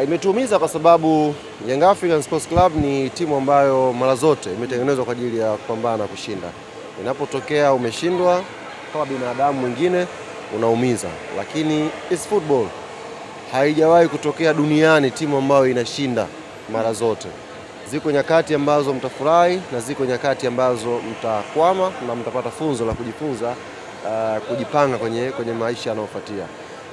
Imetuumiza kwa sababu Young African Sports Club ni timu ambayo mara zote imetengenezwa kwa ajili ya kupambana na kushinda. Inapotokea umeshindwa kama binadamu mwingine unaumiza, lakini it's football. Haijawahi kutokea duniani timu ambayo inashinda mara zote. Ziko nyakati ambazo mtafurahi na ziko nyakati ambazo mtakwama na mtapata funzo la kujifunza, kujipanga kwenye maisha yanayofuatia.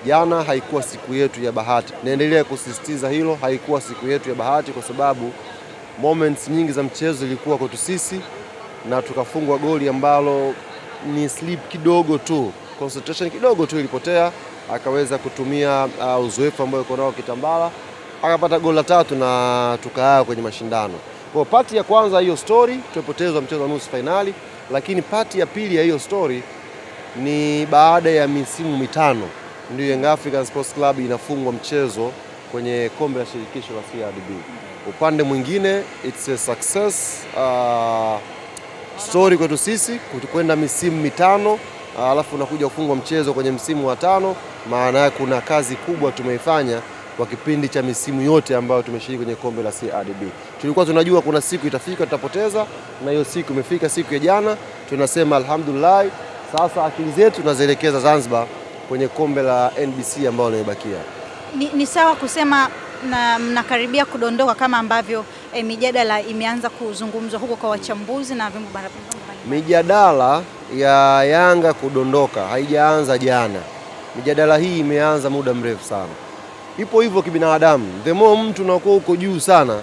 Jana haikuwa siku yetu ya bahati, naendelea kusisitiza hilo, haikuwa siku yetu ya bahati kwa sababu moments nyingi za mchezo zilikuwa kwetu sisi na tukafungwa goli ambalo ni slip kidogo tu, concentration kidogo tu ilipotea, akaweza kutumia uzoefu ambao yuko nao Kitambala akapata goli la tatu na tukaa kwenye mashindano. Kwa part ya kwanza hiyo story tumepotezwa mchezo wa nusu fainali, lakini part ya pili ya hiyo story ni baada ya misimu 5 ndio Young African Sports Club inafungwa mchezo kwenye kombe la shirikisho la CRDB. Upande mwingine it's a success story kwetu sisi kwenda misimu 5 alafu unakuja kufungwa mchezo kwenye msimu wa 5. Maana yake kuna kazi kubwa tumeifanya kwa kipindi cha misimu yote ambayo tumeshiriki kwenye kombe la CRDB. Tulikuwa tunajua kuna siku itafika tutapoteza, na hiyo siku imefika, siku ya jana. Tunasema alhamdulillah, sasa akili zetu tunazielekeza Zanzibar kwenye kombe la NBC ambalo limebakia. Ni sawa kusema mnakaribia kudondoka kama ambavyo mijadala imeanza kuzungumzwa huko kwa wachambuzi na vyombo mbalimbali? Mijadala ya Yanga kudondoka haijaanza jana. Mijadala hii imeanza muda mrefu sana. Ipo hivyo kibinadamu. The more mtu unakuwa uko juu sana,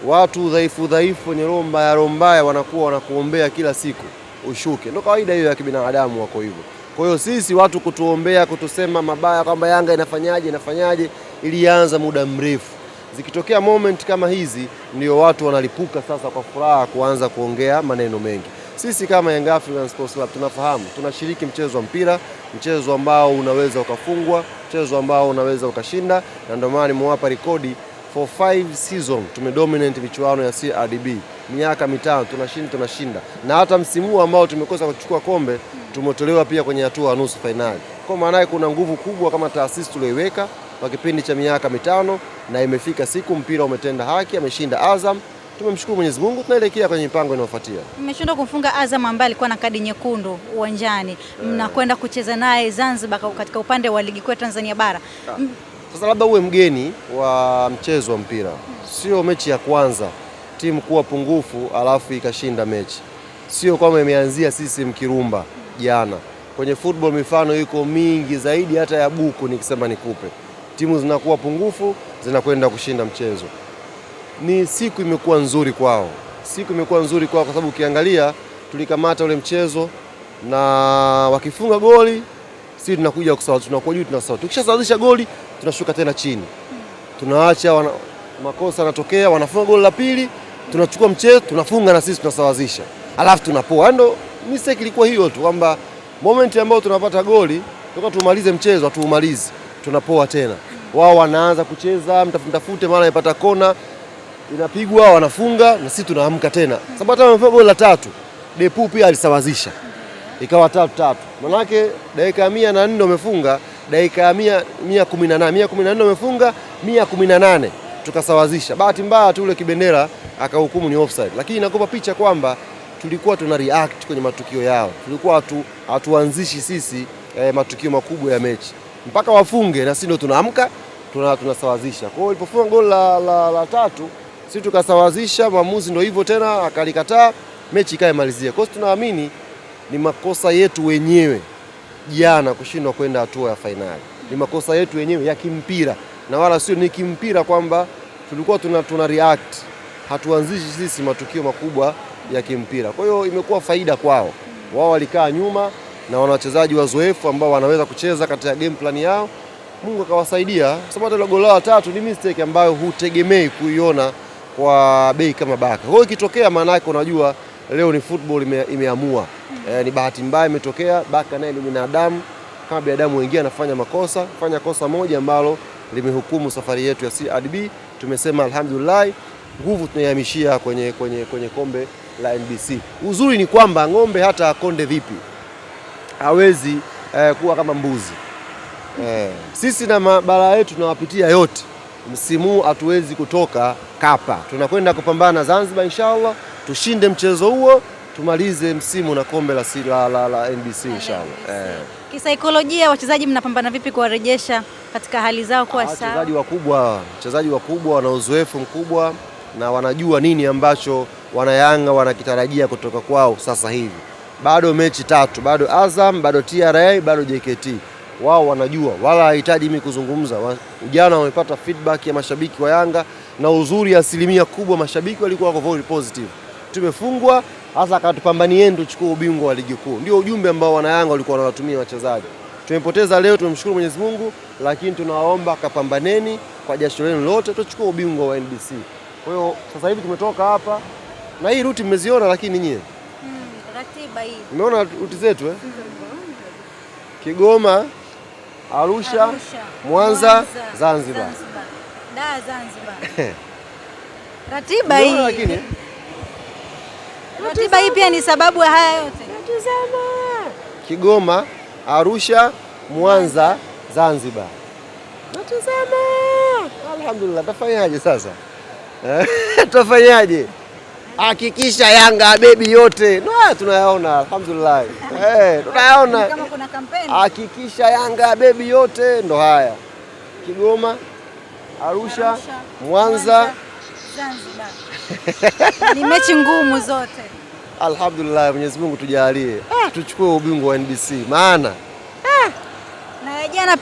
watu dhaifu dhaifu wenye roho mbaya roho mbaya wanakuwa wanakuombea kila siku ushuke. Ndio kawaida hiyo ya kibinadamu, wako hivyo. Kwa hiyo sisi watu kutuombea, kutusema mabaya kwamba Yanga inafanyaje inafanyaje, ilianza muda mrefu. Zikitokea moment kama hizi ndio watu wanalipuka sasa kwa furaha kuanza kuongea maneno mengi. Sisi kama Young African Sports Club tunafahamu tunashiriki mchezo wa mpira, mchezo ambao unaweza ukafungwa, mchezo ambao unaweza ukashinda, na ndio maana nimewapa rekodi for 5 season tumedominate michuano ya CRDB miaka 5 tunashinda, na hata msimu huu ambao tumekosa kuchukua kombe tumetolewa pia kwenye hatua ya nusu fainali. Kwa maana yake kuna nguvu kubwa kama taasisi tulioiweka kwa kipindi cha miaka 5, na imefika siku mpira umetenda haki, ameshinda Azam. Tumemshukuru Mwenyezi Mungu, tunaelekea kwenye mipango inayofuatia. Mmeshindwa kumfunga Azam ambaye alikuwa na kadi nyekundu uwanjani, mnakwenda kucheza naye Zanzibar katika upande wa ligi kuu ya Tanzania bara. Sasa labda uwe mgeni wa mchezo wa mpira, sio mechi ya kwanza timu kuwa pungufu alafu ikashinda mechi, sio kwamba imeanzia sisi mkirumba jana. Kwenye football mifano iko mingi zaidi hata ya buku, nikisema nikupe, timu zinakuwa pungufu zinakwenda kushinda mchezo. Ni siku imekuwa nzuri kwao, siku imekuwa nzuri kwao kwa sababu ukiangalia tulikamata ule mchezo na wakifunga goli sisi tunakuja kusawa, tunakuwa juu tunasawa, tukishasawazisha goli tunashuka tena chini, tunaacha makosa yanatokea, wanafunga goli la pili, tunachukua mchezo tunafunga na sisi tunasawazisha, alafu tunapoa. Ndio mistake ilikuwa hiyo tu kwamba moment ambayo tunapata goli toka tumalize mchezo hatuumalizi, tunapoa tena. Wao wanaanza kucheza mtafute, mara imepata kona inapigwa, wanafunga na sisi tunaamka tena, sababu hata wamefunga goli la tatu Depu pia alisawazisha ikawa 3-3. Manake dakika 104 wamefunga, dakika 118, 114 wamefunga, 118 tukasawazisha. Bahati mbaya tu ule kibendera akahukumu ni offside, lakini inakupa picha kwamba tulikuwa tuna react kwenye matukio yao, tulikuwa hatuanzishi sisi matukio makubwa ya mechi mpaka wafunge na sisi ndio tunaamka tunasawazisha. Kwa hiyo ilipofunga goli la tatu sisi tukasawazisha, mwamuzi ndio hivyo tena akalikataa, mechi ikaimalizia. Kwa hiyo tunaamini ni makosa yetu wenyewe jana kushindwa kwenda hatua ya fainali, ni makosa yetu wenyewe ya kimpira, na wala sio ni kimpira kwamba tulikuwa tuna react, hatuanzishi sisi matukio makubwa ya kimpira. Kwa hiyo imekuwa faida kwao, wao walikaa nyuma na wana wachezaji wazoefu ambao wanaweza kucheza katika game plan yao. Mungu akawasaidia, sababu hata goli la tatu ni mistake ambayo hutegemei kuiona kwa bei kama Baka. Kwa hiyo ikitokea, maana yake unajua leo ni football imeamua. Ni bahati mbaya imetokea. Baka naye ni binadamu kama binadamu wengine, anafanya makosa, fanya kosa moja ambalo limehukumu safari yetu ya CRDB. Tumesema alhamdulillah, nguvu tunaihamishia kwenye kombe la NBC. Uzuri ni kwamba ng'ombe hata akonde vipi hawezi kuwa kama mbuzi. Sisi na mabara yetu tunawapitia yote. Msimu huu hatuwezi kutoka Kapa, tunakwenda kupambana Zanzibar inshallah, tushinde mchezo huo, tumalize msimu na kombe la NBC inshallah. Kisaikolojia wachezaji mnapambana vipi kuwarejesha katika hali zao kuwa sawa? Wachezaji wakubwa wana uzoefu mkubwa na wanajua nini ambacho wanayanga wanakitarajia kutoka kwao sasa hivi. Bado mechi tatu, bado Azam, bado TRA, bado JKT. Wao wanajua, wala hahitaji mimi kuzungumza. Ujana wamepata feedback ya mashabiki wa Yanga, na uzuri asilimia kubwa mashabiki walikuwa wako very positive. Tumefungwa hasa, akatupambanieni tuchukue ubingwa wa ligi kuu. Ndio ujumbe ambao wanayanga walikuwa wanawatumia wachezaji. Tumepoteza leo, tumemshukuru Mwenyezi Mungu, lakini tunawaomba kapambaneni kwa jasho lenu lote tuchukue ubingwa wa NBC. Kwa hiyo sasa hivi tumetoka hapa na hii ruti mmeziona, lakini nyie Ratiba hii. Mmeona ruti zetu eh? Kigoma, Arusha, Mwanza, Zanzibar. Da, Zanzibar. Ratiba Mmeona hii. lakini Ratiba hii pia ni sababu ya haya yote. Kigoma, Arusha, Mwanza, Zanzibar. Natazama. Alhamdulillah, tafanyaje sasa? Tafanyaje? Hakikisha Yanga bebi yote. No, tunayaona alhamdulillah. Tunayaona. Kama kuna kampeni. Hakikisha Yanga bebi yote ndo haya. Kigoma, Arusha, Mwanza, Zanzibar. Ni mechi ngumu zote. Alhamdulillah, Mwenyezi Mungu tujalie. Tuchukue ubingwa wa NBC maana Na jana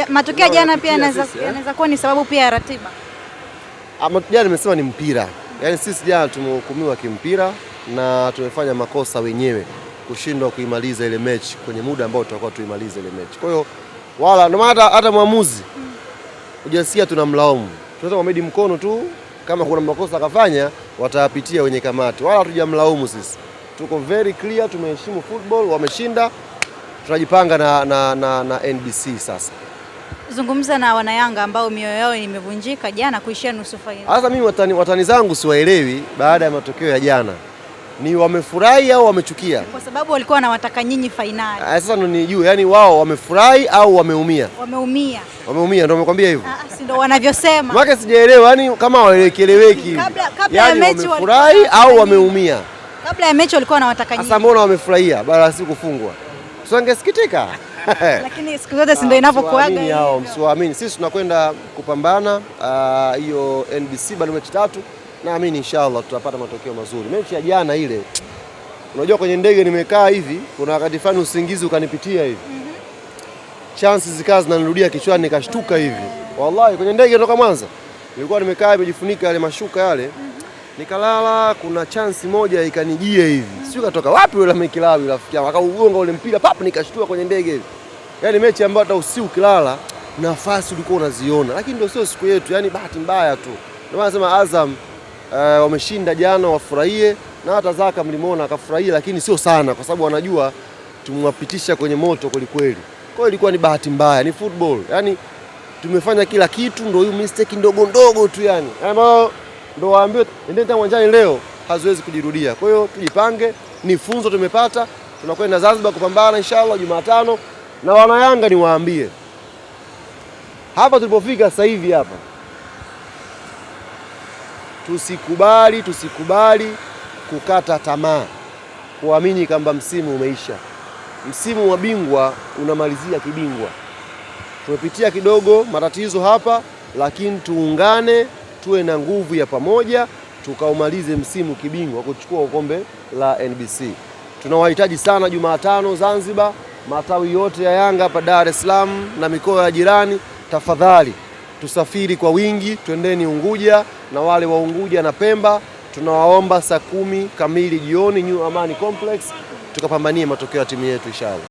matokeo ya jana pia yanaweza kuwa ni sababu pia ya ratiba. Ama jana nimesema ni mpira. Yaani sisi jana tumehukumiwa kimpira na tumefanya makosa wenyewe kushindwa kuimaliza ile mechi kwenye muda ambao tutakuwa tuimalize ile mechi. Kwa hiyo wala ndio maana hata mwamuzi hujasikia tunamlaumu. Tunaweza kumwahidi mkono tu kama kuna makosa akafanya watayapitia wenye kamati. Wala hatujamlaumu sisi. Tuko very clear, tumeheshimu football, wameshinda. Tunajipanga na NBC sasa. Zungumza na wanayanga ambao mioyo yao imevunjika jana kuishia nusu fainali. Sasa mimi watani zangu siwaelewi baada ya matokeo ya jana. Ni wamefurahi au wamechukia? Kwa sababu walikuwa wanawataka nyinyi fainali. Sasa ndo nijue, yani wao wamefurahi au wameumia? Wameumia. Wameumia ndio wamekwambia hivyo. Si ndio wanavyosema. Maana sijaelewa, yani kama hawaeleweki. Kabla yani ya mechi wamefurahi au wameumia? Kabla ya mechi walikuwa wanawataka nyinyi. Sasa mbona wamefurahia baada ya siku kufungwa? Sio wangesikitika? Lakini siku zote si ndio inavyokuaga. Msiwaamini hao, msiwaamini. Sisi tunakwenda kupambana hiyo NBC bado mechi tatu. Naamini inshallah tutapata matokeo mazuri. Mechi ya jana ile, unajua kwenye ndege nimekaa hivi, kuna wakati fulani usingizi ukanipitia hivi. Chances zikawa zinanirudia kichwani nikashtuka hivi. Wallahi kwenye ndege kutoka Mwanza nilikuwa nimekaa nimejifunika yale mashuka yale. Nikalala, kuna chance moja ikanijia hivi. Sio katoka wapi yule Mekilawi rafiki yangu. Akaugonga ule mpira pap, nikashtua kwenye ndege hivi. Yaani mechi ambayo hata usiku ukilala nafasi ulikuwa unaziona, lakini ndio sio siku yetu, yani bahati mbaya tu. Ndio maana nasema Azam wameshinda jana, wafurahie, na hata Zaka mlimuona akafurahia, lakini sio sana kwa sababu wanajua tumwapitisha kwenye moto kweli kweli. Kwa hiyo ilikuwa ni bahati mbaya, ni football. Yaani tumefanya kila kitu, ndio hiyo mistake ndogo ndogo tu yani. Ambayo ndio waambiwe endeni tena uwanjani leo, haziwezi kujirudia. Kwa hiyo tujipange, ni funzo tumepata, tunakwenda Zanzibar kupambana inshallah Jumatano. Na wanayanga niwaambie, hapa tulipofika sasa hivi hapa, tusikubali kukata tamaa, kuamini kwamba msimu umeisha. Msimu wa bingwa unamalizia kibingwa. Tumepitia kidogo matatizo hapa, lakini tuungane, tuwe na nguvu ya pamoja, tukaumalize msimu kibingwa kuchukua kombe la NBC. Tunawahitaji sana Jumatano Zanzibar, matawi yote ya Yanga hapa Dar es Salaam na mikoa ya jirani, tafadhali tusafiri kwa wingi, twendeni Unguja na wale wa Unguja na Pemba tunawaomba saa 10 kamili jioni New Amani Complex tukapambanie matokeo ya timu yetu inshallah.